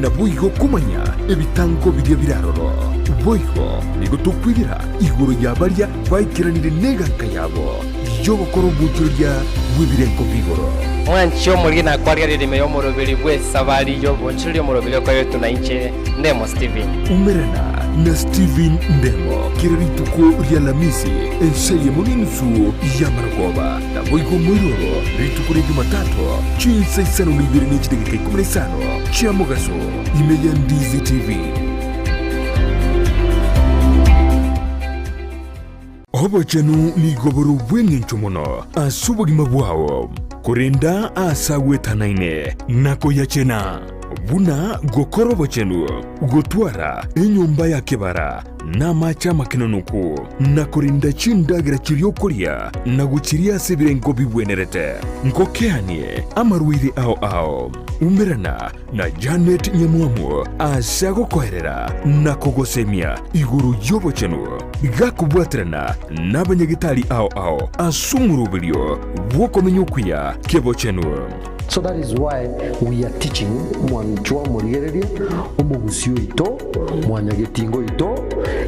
Naboigo komanya ebitango biria bire aroro. Boigo nigo tokwegera igoro ya baria baikeranire neganka yabo y'ogokora oboonchoreria bw'ebirengo bi'igoro. Mwanche omoriri na kwarigereria ime y'omoroberi bw'esabari y'oboonchoreria omoroberi okoretwe nainche Ndemo Stephen. Umerana na Stephen Ndemo kera rituko ri'Alamisi ense eyemo n'enusu y'amarogoba, naboigo omoiroro rituko ria Jumatatu chinsa isano na ibere ne chidageka ikomi na isano chia mogaso ime ya Ndizi TV. Obochenu nigo bore obw'engencho mono ase obogima bwao, korenda aase agwetanaine na koyachena, buna gokora obochenu, gotwara enyomba ya kebara na amache amakenonoku, na korenda chindagera chiria okoria na gochiria ase ebirengo bibwenerete. Ngokeanie amarwaire ao ao. Umerana na Janet Nyamwamu ase agokoerera na kogosemia igoro y'obochenu, gakobwaterana nabanyagetari ao ao ase omoroberio bw'okomenya okuya kebochenu. So that is why we are teaching mwanchwa omorigereria, omogusii oito, mwanyagetinga oito,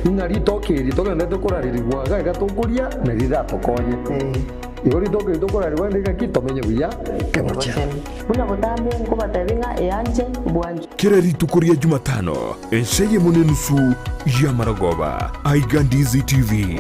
ng'a ritoke eri togenderete korarerigwa iga iga tokoria nari riratokonye. Igo ritoke eri tokorarerigwa rinde ng'aki tomenye buya kebochenu. Buna botambe nkobatebia ng'a eanche bwanchwe. Kera rituko ria Jumatano, ensa eyemo nenusu y'amarogoba, aiga Ndizi TV.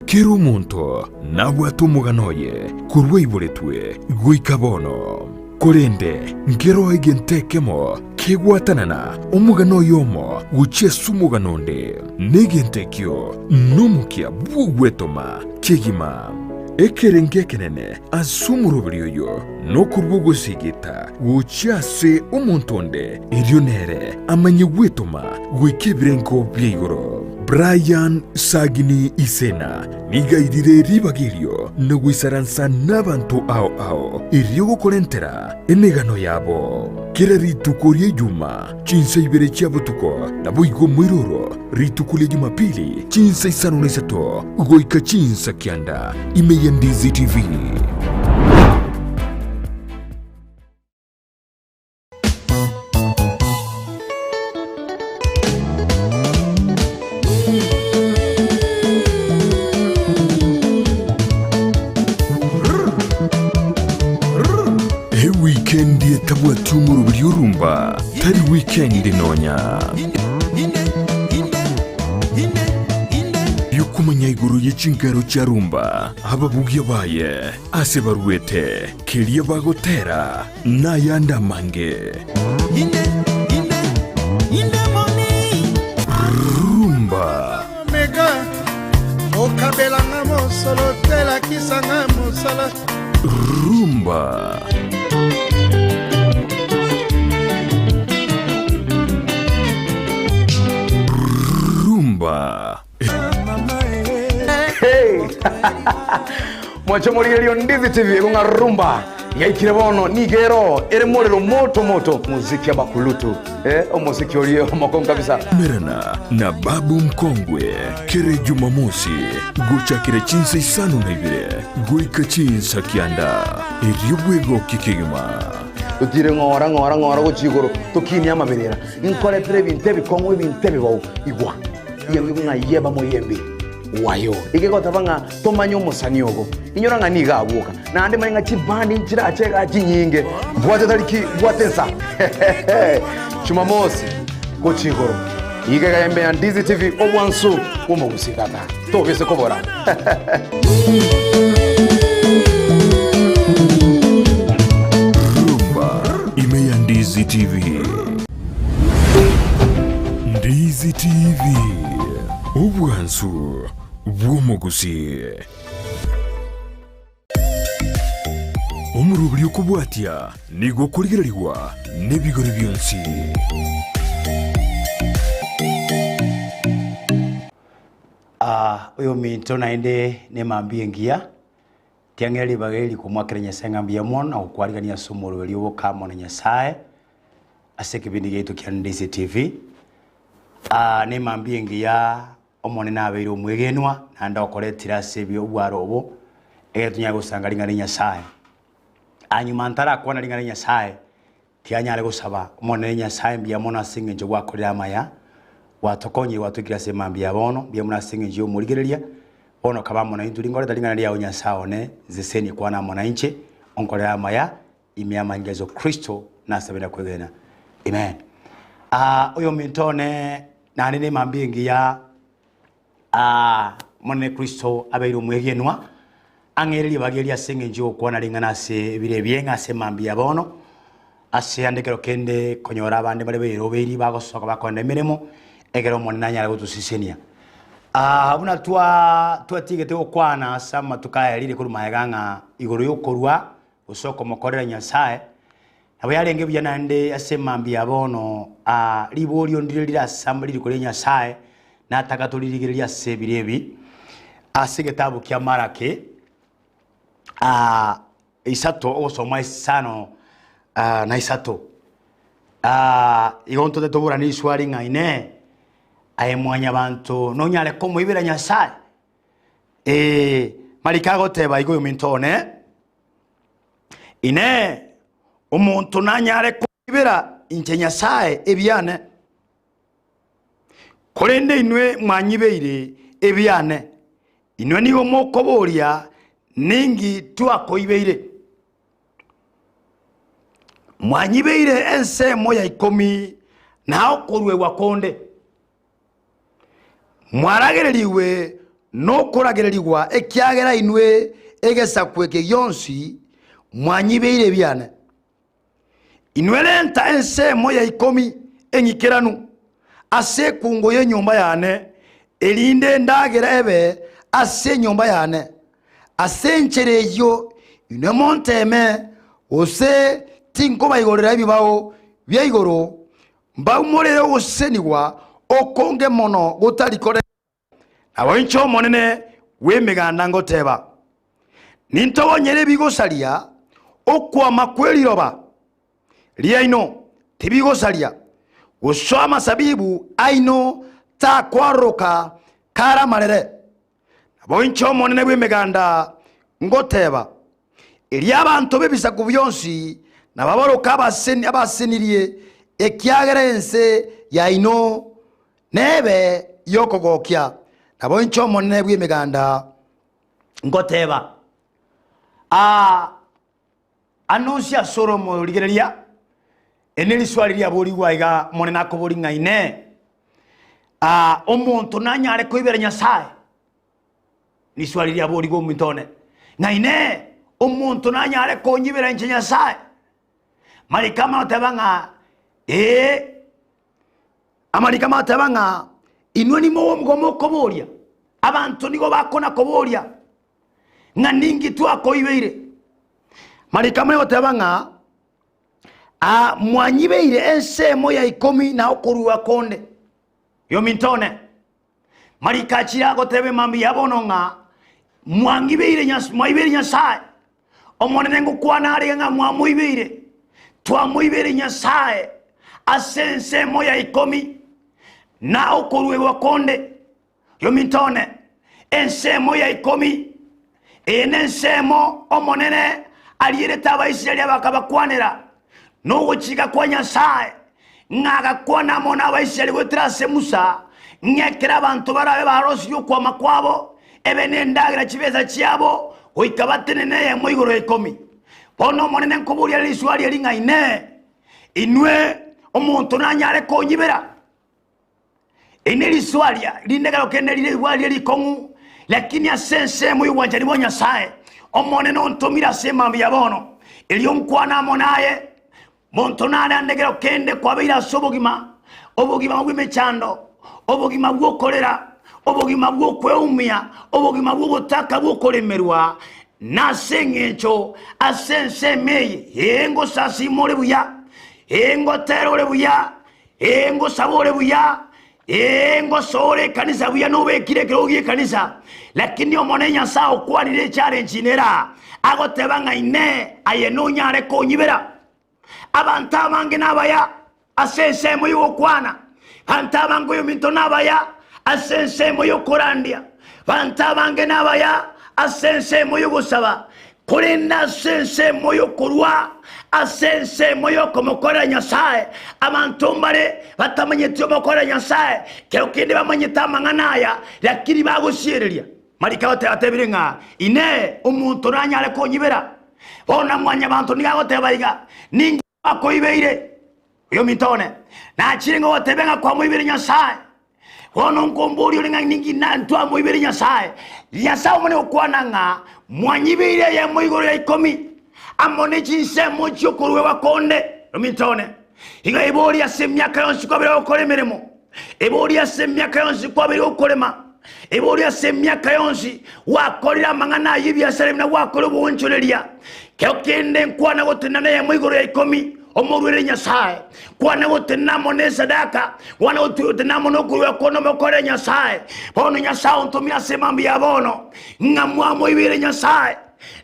Kera omonto nabwate omogano oye korwa aiboretwe goika bono. Korende nkeroo egento ekemo kegwatanana omogano oyomo gochia ase omogano onde, na egento ekio nomokia bw'ogwetoma kegima. Ekerengo ekenene ase omoroberi oyo nokorua ogosigita gochia ase omonto onde, erio nere amanye gwetoma goika ebirengo bia igoro. Brian Sagini Isena nigo airire ribaga erio na goisaransa nabanto ao ao erio gokorentera emegano yabo. Kera rituko ria Ijuma chinsa ibere chia botuko, naboigo moiroro rituko ria Jumapili chinsa isano na isato goika chinsa kianda ime ya Ndizi TV. Ewikendi etabwati omoroberi orumba tari wikendi nonya. Yokomanya igoro ye chingero chia rumba, ababugia baye, ase baruete, keria bagotera, Nayande amange. Rumba. Rumba. Rumba. Hey! Mwache morigererio Ndizi TV ng'a rumba yaikire bono nigo ero ere morero moto moto muziki abakulutu eh, omosiki orie omokongu kabisa. Merana na Babu Mkongwe kere Jumamosi gochakera chinsa isano na ibere goika chinsa kianda erio bwegokie kegima. Totire ng'ora ng'ora ng'ora gochia igoro tokinie amaberera inkoretere ebinto ebikong'u ebinto ebibao igwa. Yembi ng'a yeba moyembi wayo. Egegoteba ng'a tomanye omosani ogo. Inyora ng'a nigo abwoka. Naende manye ng'a chibandi nchirache igaa chinyinge. Bwate tariki bwate ensa. Jumamosi gochia igoro. Iga iga embe ya Ndizi TV obwansu bw'omogusii tata. Tobise kobora. Rumba ime ya Ndizi TV. Ndizi TV, obwansu bw'omogusii. Omoroberi okobwatia nigo okorigererigwa nebigori bionsi. Aa oyominto naende nemambia engiya, tiang'ira ribaga eri komwakera Nyasae ng'a mbuya mono na gokwarigania ase omoroberi oboka amo na Nyasae. Ase ekebindi giaito kia Ndisi TV, aa nemambia engiya Omonene abeire omwegenwa naende okoretire ase ebi obwaro obo, ekero tonyare gosanga ring'ana ria Nyasae. Anyuma ntarakwana ring'ana ria Nyasae, Tianyare gosaba, Omonene Nyasae, mbuya mono ase engencho gwakorire amaya, gwatokonyire gwatoikire ase emambia ya bono, mbuya mono ase engencho y'omorigereria, bono kaba amo naintwe ringoreta ring'ana riao Nyasae one, nsesenie kwana amo nainche, onkorere amaya, ime y'amanyinga a Yeso Kristo nasabe na kwegena. Amen. Ah, oyominto one naende na emambia engiya ah, Omonene Kristo abeire omwegenwa, ang'eire ribaga eri ase engencho y'ogokwana ring'ana ase ebiro ebieng'e ase emambia ya bono, ase ande ekero kende konyora abande bare berobeiri bagosoka bakoenda emeremo, ekero Omonene anyare gotosesenia. Ah, buna twa twatigete gokwana ase amatuko aya rire korwa magega ng'a igoro y'okorua gose okomokorera Nyasae, nabo yarenge buya naende ase emambia ya bono aa riborio ndire rire ase amo ririko ria Nyasae, nataka toririgererie ase ebiro ebi, ase egetabu kia Malaki isato ogosoma isano na isato. Igo ntote toborane riswali ng'a inee, aye mwanyabanto nonyare komoibera Nyasae? Ee, mariko agoteba igo oyominto one, Inee, omonto nanyare koibera inche Nyasae ebiane? Korende inwe mwanyibeire ebiane, inwe nigo mokoboria, Ninki twakoibeire? Mwanyibeire ensemo ya ikomi na okoruegwa konde. Mwaragererigwe nokoragererigwa, ekiagera inwe egesaku eke gionsi mwanyibeire ebiane. Inwe renta ensemo ya ikomi eng'ikeranu ase ekungo y'enyomba yane, erinde endagera ebe ase enyomba yane. Ase enchera eyio inwe monteeme, gose tinkobaigorera ebibao bia igoro, Mbaumorere ogosesenigwa okonge mono gotari koreng'ana. Nabo inche Omonene bw'Emeganda ngoteba, Nintogonyere ebigosaria okwama kwe riroba riaino tibigosaria, gose amasabibu aino takwaroroka kare amarere. Nabo inche Omonene bw'Emeganda ngoteba, Erio abanto b'ebisaku bionsi nababoroke abasenirie, ekiagera ense yaino nebe y'okogokia. Nabo inche Omonene bw'Emeganda ngoteba. Aa, anonsi asore omorigereria, eri neriswali riaborigwe aiga, Omonene akoboria ng'a Inee, aa, omonto nanyare koibera Nyasae? Riswali riaborigwe ominto one, ng'a Inee, omonto nanyare konyibera inche Nyasae? Mariko amanye goteba ng'a ee. Amariko amanye goteba ng'a inwe nigo mokoboria, abanto nigo bakona koboria ng'a ninki twakoibeire. Mariko amanye goteba ng'a ah, mwanyibeire ensemo ya ikomi na okorua konde. Yominto one, Mariko achire agoteba emambia ya bono ng'a mwangibeire Nyas- mwaibeire Nyasae. Omonene ngokwana arenge ng'a mwamoibeire, twamoibeire Nyasae ase ensemo ya ikomi na okoruegwa konde. Yominto one, ensemo ya ikomi eye nensemo Omonene arierete Abaisraeli abakabakwanera nogochika kwa Nyasae, ng'a agakwana amo n'Abaisraeli goetera ase Musa, ng'a ekero abanto barabe barosirie okwama kwabo, ebe nendagera chibesa chiabo, goika batenene eyemo igoro ya ikomi. Bono Omonene nkoboria riswari eri ng'a Inee, inwe omonto nanyare konyibera? Eri neriswaria rinde ekero kende rire rigwaria rikong'u, lakini ase ensemo y'obwanchani bwa Nyasae, Omonene ontomire ase emambia ya bono, erio nkwane amo naye. Monto nare ande ekero kende kwabeire ase obogima, obogima bw'emechando, obogima bw'okorera, obogima bw'okweumia, obogima bw'ogotaka bw'okoremerwa, nase eng'encho ase ensemo eye, ee ngosasima ore buya, ee ngotera ore buya, Ee, ngosaba ore buya, ee, ngosoa ore ekanisa buya nobekire ekerogo gi'ekanisa, lakini Omonene Nyasae okwanire echallenge nera, agoteba ng'a Inee, aye nonyare konyibera? Abanto abange nabaya ase ensemo y'ogokwana, abanto abange oyominto nabaya ase ensemo y'okorandia, abanto abange nabaya ase ensemo y'ogosaba. Korende ase ensemo y'okorua, ase ensemo y'okomokorera Nyasae, abanto mbare batamanyeti omokorera Nyasae, kero kende bamanyete amang'ana aya, lakini bagosiereria. Mariko agoteba atebire ng'a, Inee! Omonto nanyare konyibera? Bono na mwanyabanto nigo agoteba iga, Ninki gwakoibeire? Oyominto one, nachire ngogotebia ng'a kwamoibeire Nyasae. Bono nkomboria ore ng'a ninki ntwamoibeire Nyasae. Nyasae omone gokwana ng'a mwanyibeire eyemo igoro ya ikomi, amo ne chinsemo chi'okoruegwa konde. Ominto one, iga eborie ase emiaka yonsi kwabeire gokora emeremo, eborie ase emiaka yonsi kwabeire gokorema, eborie ase emiaka yonsi gwakorire amang'ana ayio ebiasara buna gwakora oboonchoreria. Kero kende nkwana gotenena neyemo igoro ya ikomi, Omorwere Nyasae, kwana gotenena amo nesadaka, kwana gotenena amo nokoruegwa kwane omokorere Nyasae. Bono Nyasae ontomire ase mambia ya bono, ng'a mwamoibeire Nyasae.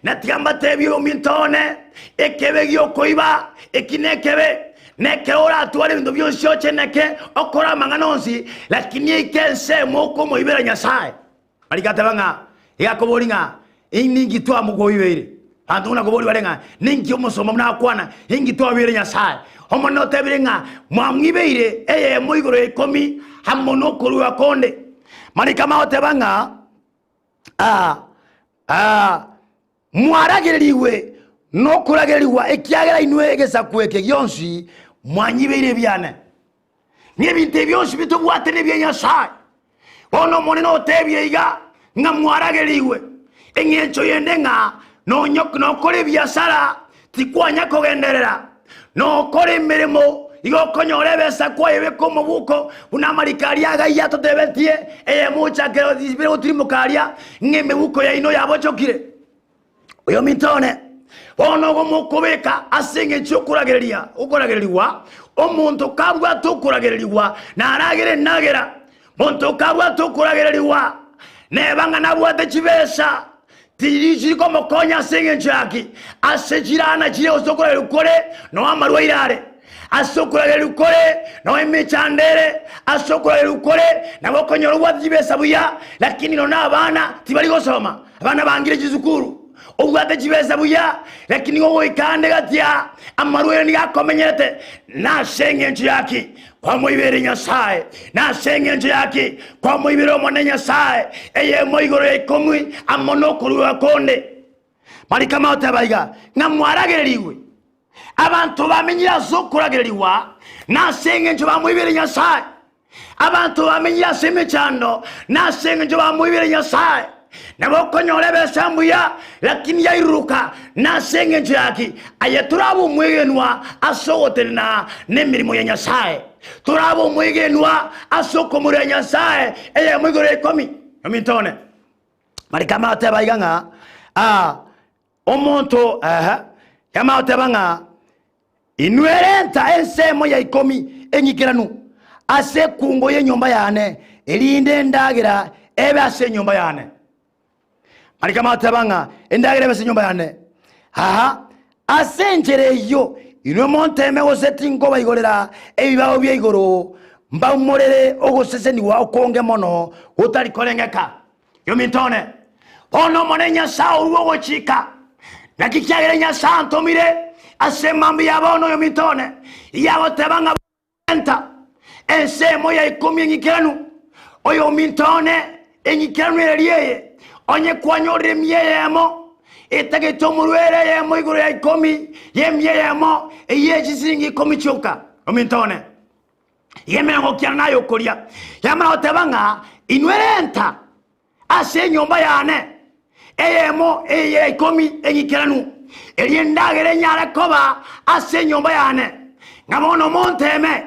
Na tiga mbatebie ominto one, ekebe gi'okoiba eki nekebe, na ekero oratware ebinto bionsi ocheneke, okore amang'ana onsi, lakini eike ensemo okomoibera Nyasae. Mariko ateba ng'a iga akoboria ng'a ninki twamokoibeire. Abanto buna koboria bare ng'a ninki omosomba buna akwana, ninki twabeire Nyasae. Omonene otebire ng'a mwamwibeire eyemo igoro ya ikomi amo nokoruegwa konde. Mariko amagoteba ng'a mwaragererigwe nokoragererigwa ekiagera inwe egesaku eke gionsi mwanyibeire ebiane. Nebinto ebi bionsi bitobwate nebia Nyasae. Bono Omonene otebie iga, ng'a mwaragerigwe, eng'encho yende ng'a nonye nokora ebiasara tikwanya kogenderera, nokora emeremo igo okonyora ebesa kwayebeka omobuko, buna amariko aria agayia atotebetie, eyemo ochakera bire gotirimoka aria, ng'a emebuko yaino yabochokire. Oyominto one, bono ogo mokobeka ase engencho y'okoragereria okoragererigwa, omonto kabwate okoragererigwa naragere endagera, monto kabwate okoragererigwa neba ng'a nabwate chibesa tiri chiri komokonya ase engencho yaki, ase chirana chire gose okoragererigwa kore noe amarwaire are, ase okoragererigwa kore noe emechando ere, ase okoragererigwa kore nabo okonyora obwate chibesa buya, lakini nonya abana tibari gosoma. Abana bangire chisukuru, obwate chibesa buya, lakini nigo ogoika ande gati aa, amarwaire nigo akomenyete, nase engencho yaki kwamoibeire Nyasae, nase engencho yaki kwamoibeire Omonene Nyasae, eyemo igoro ya ikomi amo nokoruegwa konde. Mariko amagoteba iga, ng'a mwaragererigwe. Abanto bamenyire ase okoragererigwa nase engencho bamoibeire Nyasae. Abanto bamenyire ase emechando nase engencho bamoibeire Nyasae. Nabo okonyora ebesa mbuya, lakini yairuruka nase engencho yaki? Aye torabe omwegenwa ase ogotenena nemeremo ya Nyasae. Torabe omwegenwa ase okomorera Nyasae eyemo igoro ya ikomi. Ominto one, Mariko amateba iga ng'a ah, Omonto eeh, yamanya goteba ng'a inwe renta ensemo ya ikomi eng'ikeranu ase ekungo y'enyomba yane, erinde endagera ebe ase enyomba yane. Mariko amanya goteba ng'a endagera ebe ase enyomba yane. Aha, ase enchera eyio inwe monteme gose tinkobaigorera ebibao bia igoro, mbaumorere ogosesenigwa okonge mono gotari korengeka. Yominto one, bono Omonene Nyasae orue ogochika, naki kiagera Nyasae antomire ase emambia ya bono yominto one, iyagoteba ng'a enta ensemo ya ikomi eng'ikeranu. Oyominto one, eng'ikeranu eria eye, onye kwanyorire emia eyemo, etagete omorwere eyemo igoro ya ikomi y'emia eyemo, eyio echisiringi ikomi chioka. Ominto one. Iga emerongo kiana naye okoria. Yamanya goteba ng'a inwe renta ase enyomba yane eyemo eye ya ikomi eng'ikeranu, erio endagera enyare koba ase enyomba yane, ng'a bono monteme.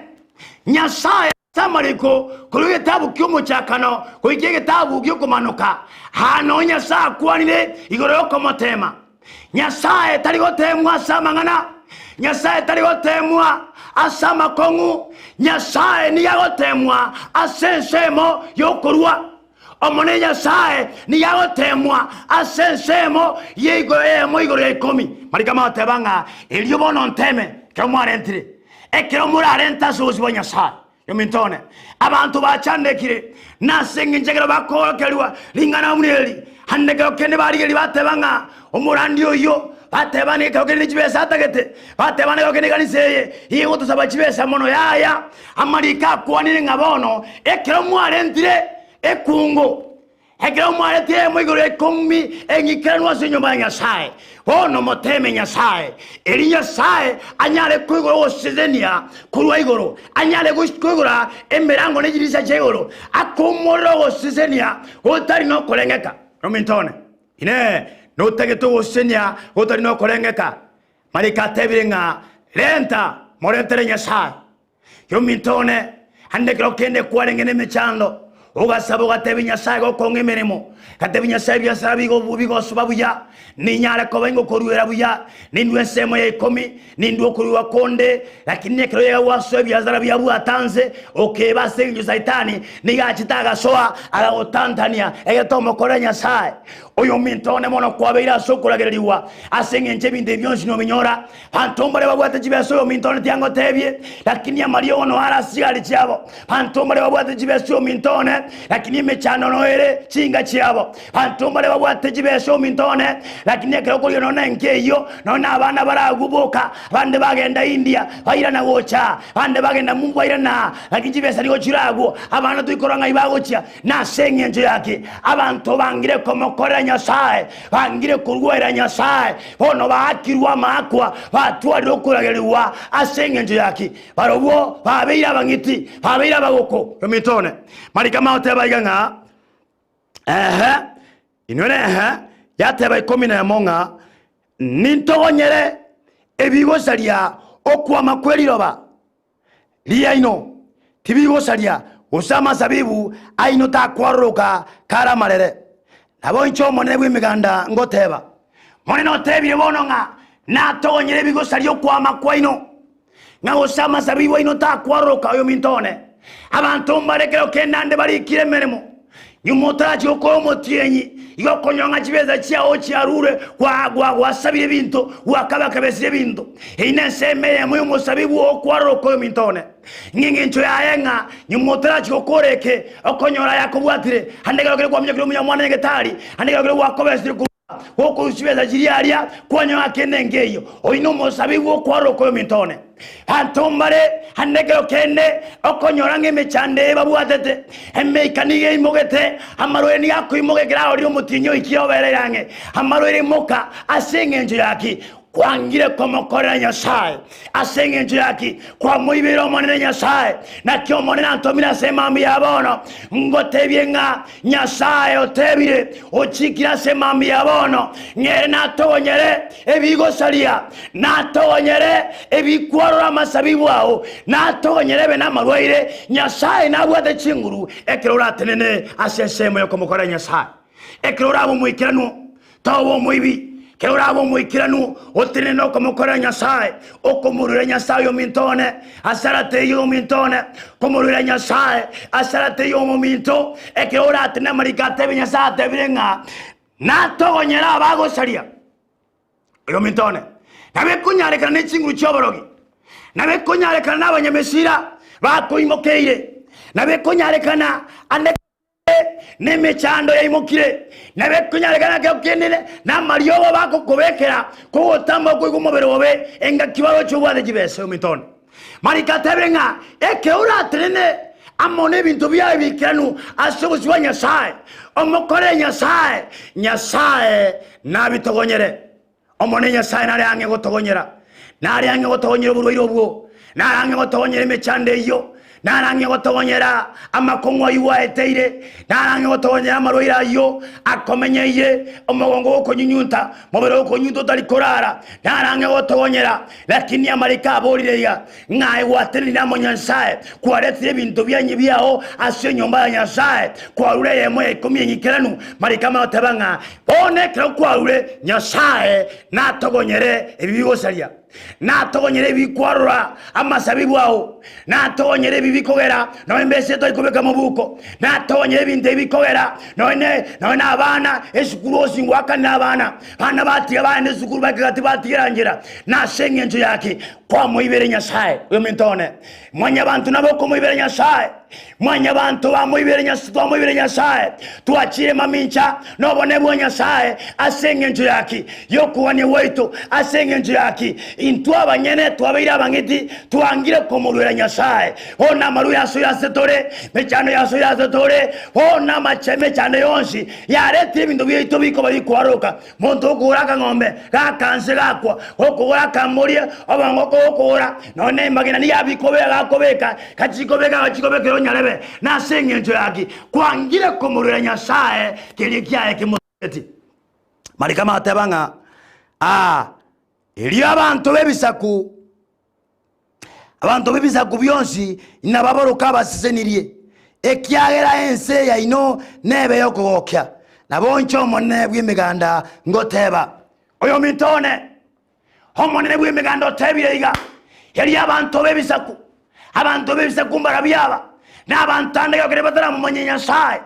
Nyasae ase amariko korwa egetabu ki'omochakano goika egetabu gi'okomanoka, aa noo Nyasae akwanire igoro y'okomotema. Nyasae tari goteemwa ase amang'ana, Nyasae tari goteemwa ase amakong'u, Nyasae nigo agoteemwa ase ensemo y'okorua. Omonene Nyasae nigo agoteemwa ase ensemo y'igoro eyemo igoro ya ikomi. Mariko amagoteba ng'a erio bono nteeme ekero mwarentire, ekero morarente ase obosio bwa Nyasae. Ominto one, abanto bachandekire nase engencho ekero bakoorokerigwa ring'ana buna eri. Ande ekero kende barigereria bateba ng'a omorandi oyio, bateba ng'a ekero kende ne chibesa atagete, bateba ng'a ekero kende ekanisa eye iga egotosaba chibesa mono. Yaya, amariko akwanire ng'a bono ekero mwarentire ekungo, Ekero mwaretire emo igoro ya ikomi eng'ikeranu ase enyomba ya Nyasae, bono moteeme Nyasae, erio Nyasae anyare koigora ogosesenia korwa igoro, anyare koigora emerango ne chidirisa chia igoro, akoumorere ogosesenia gotari nokorengeka. Ominto one, Inee, notagete ogosesenia gotari nokorengeka? Mariko atebire ng'a, Renta, morentere Nyasae. Yominto one, ande ekero kende kwarenge nemechando, ogasaba ogatebia Nyasae gokong'a emeremo, gatebia Nyasae ebiasara bigo bigosoba buya, ninyare koba ingokoruera buya, nindue ensemo ya ikomi, nindue okoruegwa konde, lakini ekero yega gwasoa ebiasara biabwata nse, okeba ase engencho Saitani nigo achete agasoa agagotantania egere tomokorera Nyasae. Oyominto one mono kwabeire ase okoragererigwa ase engencho ebinto ebi bionsi nobinyora, Banto mbare babwate chibesa oyominto one tiangotebie, lakini amariogo noyo are ase chigari chiabo. Banto mbare babwate chibesa oyominto one, lakini emechando noyo ere chinka chiabo. Banto mbare babwate chibesa oyominto one, lakini ekero okoria nonya nenka eyio, nonya na abana baragwo boka, abande bagenda India, bairana gocha, abande bagenda mumbu bairana aa, lakini chibesa nigo chire agwo, abana toikorora ng'ai bagochia. Nase engencho yaki abanto bangire komokorera Nyasae, bangire korwaera Nyasae, bono baakirwe amaakwa, batwarire okoragerigwa ase engencho yaki? Barobwo babeire abang'iti, babeire abagoko. Ominto one, mariko magoteba iga ng'a ehe, inwe nehe, yateba ikomi nemo ng'a nintogonyere ebigosaria okwama kwe riroba. riaino tibigosaria, gose amasabibu aino takwaroroka kare amarere. Nabo inche Omonene bw'Emeganda ngoteba, Monene otebire bono ng'a natogonyere ebigosaria okwama kwaino, ng'a gose amasabibu aino takwaroroka. Oyominto one, abanto mbare ekero kende ande barikire emeremo, Nyuma otarachia gokora omotienyi, igo okonyora ng'a chibesa chiao chiarure, gwasabire ebinto, gwakabakabesire ebinto. Eyio nensemo eyemo y'omosabibu okwaroroka oyominto one. Ng'engencho yaye ng'a nyuma otarachia gokora eke, okonyora ayakobwatire, ande ekero keria kwaminyokire omuya mwane nyagetari, ande ekero keria gwakobesire korwa gokorusia chibesa chiria aria, kwanyora ng'a kende nkeiyo. Oyio nomosabibu okwaroroka oyominto one. Abanto mbare ande ekero kende okonyora ng'a emechando eye babwatete, emeika nigo eimogete, amarwaire nigo akoimoka ekero arorire omotienyi oikire obereire ang'e. Amarwaire imoka ase engencho ya ki? Kwangire komokorera Nyasae. Ase engencho ya ki? Kwamoibeire Omonene Nyasae. Naki Omonene antomire ase emambia ya bono, ngotebie ng'a Nyasae otebire, ochikire ase emambia ya bono, ng'a ere natogonyere ebigosaria, natogonyere ebikwarora amasabibu ao, natogonyere ebe namarwaire. Nyasae nabwate chinguru ekero oratenene ase ensemo y'okomokorera Nyasae. Ekero orabe omoikeranu, toba omoibi. Ekero orabe omoikeranu, otenene nokomokorera Nyasae, okomoruera Nyasae oyominto one, ase arateiyo oyominto one, komoruera Nyasae ase arateiyo omominto. Ekero oratenene amariko atebe Nyasae atebire ng'a Natogonyere abagosaria, oyominto one, nabo ekonyarekana ne chinguru chi'oborogi, nabo ekonyarekana nabanyamesira bakoimokeire, nabo ekonyarekana ande nemechando yaimokire, nabo ekonyarekana kero kende namariogo bagokobekera kogotamba okoigwa omobere obe engaki baroche obwate chibesa, oyominto one. Mariko atebire ng'a ekero oratenene amo n'ebinto biaye ebiikeranu ase obosio bwa Nyasae, omokorere Nyasae, Nyasae nabitogonyere. Omonene Nyasae nare ang'e gotogonyera, nare ang'e gotogonyera oborwaire obwo, nare ang'e gotogonyera emechando eyio, Nare ang'e gotogonyera amakong'u ayio gwaeteire, nare ang'e gotogonyera amarwaire ayio akomenyeire, omogongo gokonyunyunta, mobere gokonyunta otari korara, nare ang'e gotogonyera. Lakini amariko aborire iga, ng'a aye gwatenenire amo Nyasae, kwaretire ebinto bianye biao ase enyomba ya Nyasae, kwarure eyemo ya ikomi eng'ikeranu. Mariko amagoteba ng'a bono ekero kwarure, Nyasae natogonyere ebi bigosaria. Natogonyere ebi kwarora amasabibu ao, natogonyere ebi bikogera nonya embesa etari kobeka mobuko, natogonyere ebinto ebi bikogera nonya nonya na abana esukuru onsi ngwakanire abana, bana batiga bagenda esukuru baike gati batigera nchera, nase eng'encho yaki kwamoibere Nyasaye. Oyominto one, mwanyabanto nabo okomoibera Nyasaye. Mwanyabanto bamoibire Nyas- twamoibire Nyasae, twachire mamincha nobonene bwa Nyasae ase engencho yaki y'okogania gwaito, ase engencho yaki intwe abanyene twabeire abang'iti, twangire komoruera Nyasae. Bono amarwaire asoire ase tore, mechando yasoire ase tore, bono amache emechando yonsi yaretire ebinto biaito bikoba bikwaroka. Monto okogora akang'ombe gakanse gakwa, gokogora akamboria, obongo kogokogora, nonya nemagena nigo abikobeka gakobeka, gachikobeka agachikobekera onyarebe, nase engencho yaki kwangire komorwera Nyasae keria kiaye kimosegeti. Mariko amateba ng'a aa erio abanto b'ebisaku Abanto b'ebisaku bionsi inababoroke abasesenirie, ekiagera ense yaino nebe y'okogokia. Nabo inche Omonene bw'Emeganda ngoteba. Oyominto one, Omonene bw'Emeganda otebire iga, Erio abanto b'ebisaku, abanto b'ebisaku mbarabwo aba, na abanto ande ekero bataramomanya Nyasae,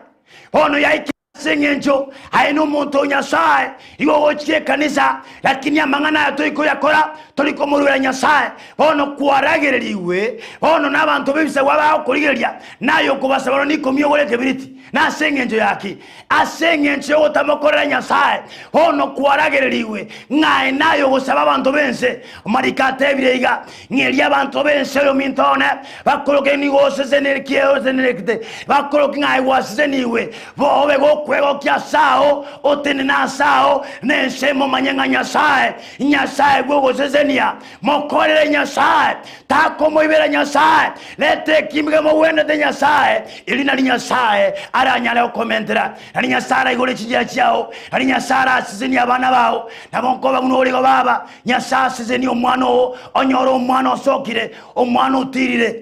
bono yaikire Ase engencho aye nomonto o Nyasae, igo ogochia ekanisa, lakini amang'ana aya tori koyakora, tori komoruera Nyasae. Bono kwaragererigwe bono nabanto b'ebisaku abagokorigereria, naye okobasaba nonya ikomi ogore ekebiriti. Nase engencho yaki? Ase engencho y'ogotamokorera Nyasae. Bono kwaragererigwe ng'a aye naye ogosaba abanto b'ense. Amariko atebire iga, Ng'eria abanto b'ense oyominto one, bakoroke nigo osesenerekie osenerekete, bakoroke ng'a aye gwasesenigwe, bobe gokwegokia ase ao, otenene ase ao, na ense emomanye ng'a Nyasae, Nyasae bw'ogosesenia. Mokorere Nyasae, takomoibera Nyasae, reta ekimo kemogwenerete Nyasae, erio nario Nyasae aranyare gokomentera, nario Nyasae araigore chinchera chiao, nario Nyasae arasesenie abana bao. Nabo nkoba buna ore igo baba, Nyasae asesenie omwana oo, onyore omwana osokire, omwana otiirire.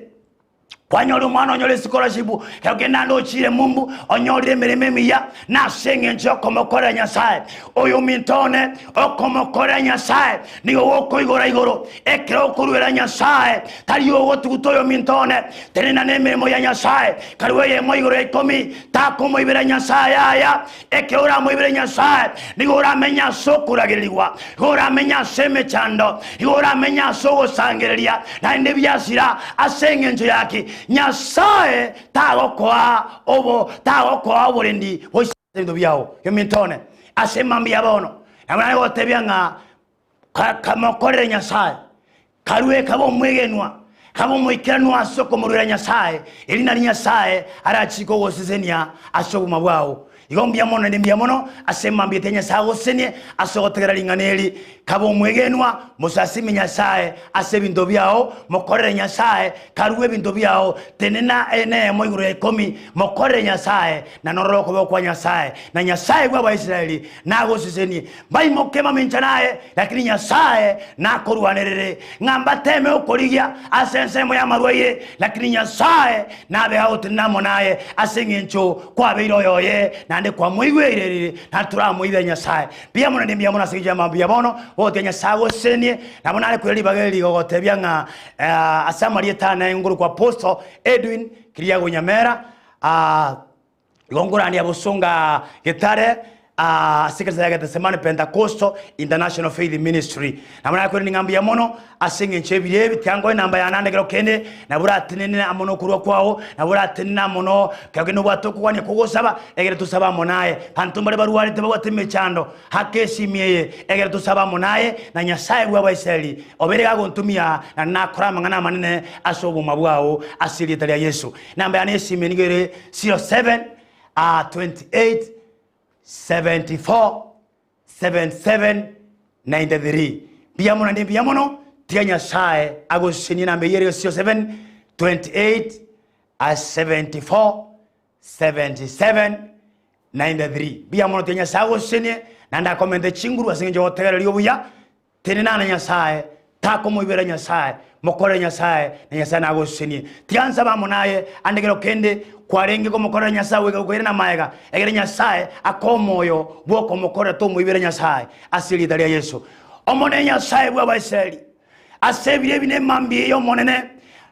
Kwanyora omwana onyore scholarship, ekero kende naende ochiire mumbu, onyorire emeremo emiya, nase eng'encho yokomokorera Nyasae. Oyominto one, okomokorera Nyasae nigo gokoigora igoro. Ekero okoruera Nyasae, tari ogotuguta oyominto one, tenena nemeremo ya Nyasae, karue eyemo igoro ya ikomi, takomoibera Nyasae yaya. Ekero oramoibere Nyasae, nigo oramenye ase okoragererigwa, nigo oramenye ase emechando, nigo oramenye ase ogosangereria, naende biasira ase engencho yaki Nyasae tagokoa obo tagokoa oborendi boise ase ebinto biao. Eminto one, ase emambia bono, nabo nare gotebia ng'a Kamokorere Nyasae, karue kabe omwegenwa, kabe omoikeranu ase okomoruera Nyasae, eri nario Nyasae arachike ogosesenia ase obogima bwao. Igo mbuya mono naende mbuya mono ase emambia eria Nyasae agosesenie ase ogotegera ring'ana eri. Kabe omwegenwa, mosasime Nyasae ase ebinto biao, mokorere Nyasae, karue ebinto biao, tenena neyemo igoro ya ikomi, mokorere Nyasae, na norore okoboko kwa Nyasae, na Nyasae bw'Abaisraeli nagosesenie. Mbaimoke mamincha naye, lakini Nyasae nakorwanerere, ng'a mbateme okorigia ase ensemo y'amarwaire, lakini Nyasae nabe agotenena amo naye ase engencho kwabeire oyoye, naende kwamoigweire rire, na toramoibere Nyasae. Mbuya mono naende mbuya mono ase engencho y'amambuya bono, gogotiga Nyasae agosesenie, nabo nare koira ribaga eri gogotebia ng'a ase amarieta ane ngorokwa Apostle Edwin Kiriago Nyamera, Igo nkorandia bosonga getare ase ekanisa ya Gethsemane Pentecostal International Faith Ministry. Nabo nakwere ng'a mbuya mono ase eng'encho y'ebiro ebi, tiga nkoe enamba yane ande ekero kende, nabo oratenene amo nokorua kwao, nabo oratenene amo no ekero kende obwate okogwania kogosaba, egere tosabe amo naye. Abanto mbare barwarete babwate emechando, aka esimi eye, egere tosabe amo naye, na Nyasae bw'Abaisraeli obeire gagontumia, naende nakore amang'ana amanene ase obogima bwao, ase erieta ria Yeso. Enamba yane y'esimi nigo ere 07 28 74 77 93. Mbuya mono naende mbuya mono, tiga Nyasae agosesenie. Enamba eyio ere 07 28 74 77 93. Mbuya mono, tiga Nyasae agosesenie naende akomente chinguru ase eng'encho y'ogotegereria obuya. Tenena na Nyasae, takomoibera Nyasae, mokorere Nyasae, na Nyasae nagosesenie. Tiga nsabe amo naye, ande ekero kende kwarenge komokorera Nyasae goika gokoirana amaega, egere Nyasae akoe omoyo bw'okomokorera tomoibera Nyasae, ase erieta ria Yeso. Omonene Nyasae bw'Abaisraeli, Ase ebiro ebi nemambia eye Omonene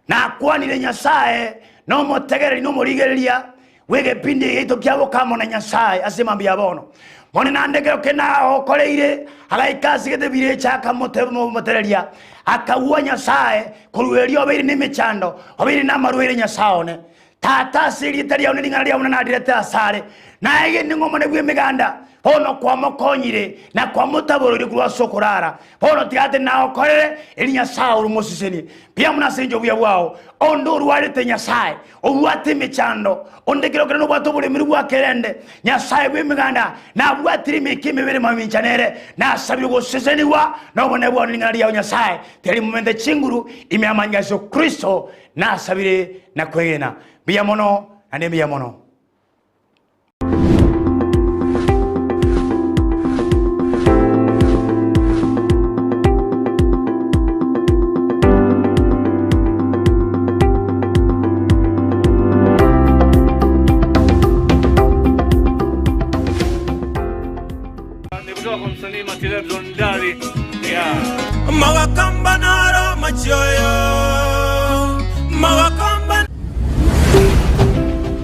nakwanire Nyasae na omotegereri na omorigereria bw'egepindi eke giaito kia boka amo na Nyasae ase emambia ya bono. Bono naende ekero kende agokoreire, agaika ase gete birecha akamotereria, akagwa Nyasae, korwa erio obeire nemechando, obeire namarwaire Nyasae one. Tata, ase erieta riao ne ring'ana riao buna narirete asare, naegenire ng'a Omonene bw'Emeganda bono kwamokonyire na kwamotaboroire korwa ase okorara. Bono tiga ate nagokorere, erio Nyasae ore omosesenie. Mbuya mono ase engencho y'obuya bwao. Onde orwarete Nyasae, obwate emechando, onde kero kere nobwate oboremeri bwa kerende, Nyasae bw'Emeganda nabwatire emeika emebere mamincha nere, nasabire gosesenigwa nobonene bwao ne ring'ana riao Nyasae, tiga rimomente chinguru ime y'amanyinga a Yeso Kristo. Nasabire na kwegena. Mbuya mono naende mbuya mono.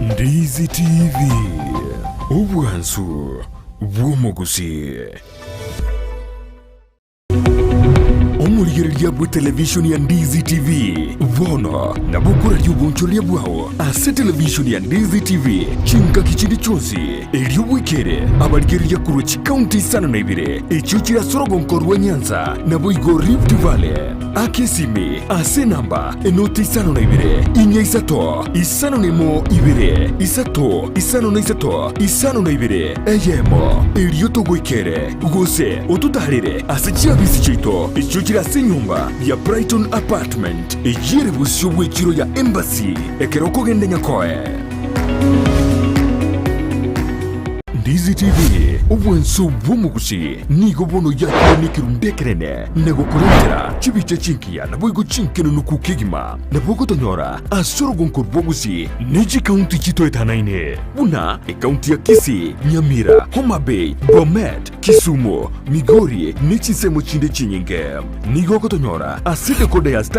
Ndizi TV, obwansu bw'omogusii. Omorigereria bw'etelevishoni ya Ndizi TV bono nabo okoraria obonchoreria bwao ase televishoni ya Ndizi TV chingaki chinde chionsi. Erio bwekere abarigereria korwa chikaunti isano na ibere echio chire ase orogonko rwa Nyanza naboigo Rift Valley. Aka esimi ase enamba enoti isano na ibere, inya isato, 51 ibere, isato, 53, 52, eyemo. Erio togoikere, gose ototaarere ase chiabisi chiaito echio chire ase enyomba ya Brighton Apartment, eyio ere bosio bw'echiro ya Embassy, ekero okogenda Nyakoe. Ndizi TV, obwanso bw'omogusi, nigo bono yakire nekerundu ekenene na gokorentera chibicha chingiya naboigo chinkenunuku kegima. Nabo ogotonyora ase orogonko rw'obogusi ne chikaunti chitoetanaine buna ekaunti ya Kisii, Nyamira, Homa Bay, Bomet, Kisumu, Migori ne chinsemo chinde chinyinge. Nigo ogotonyora ase dekoda ya Star.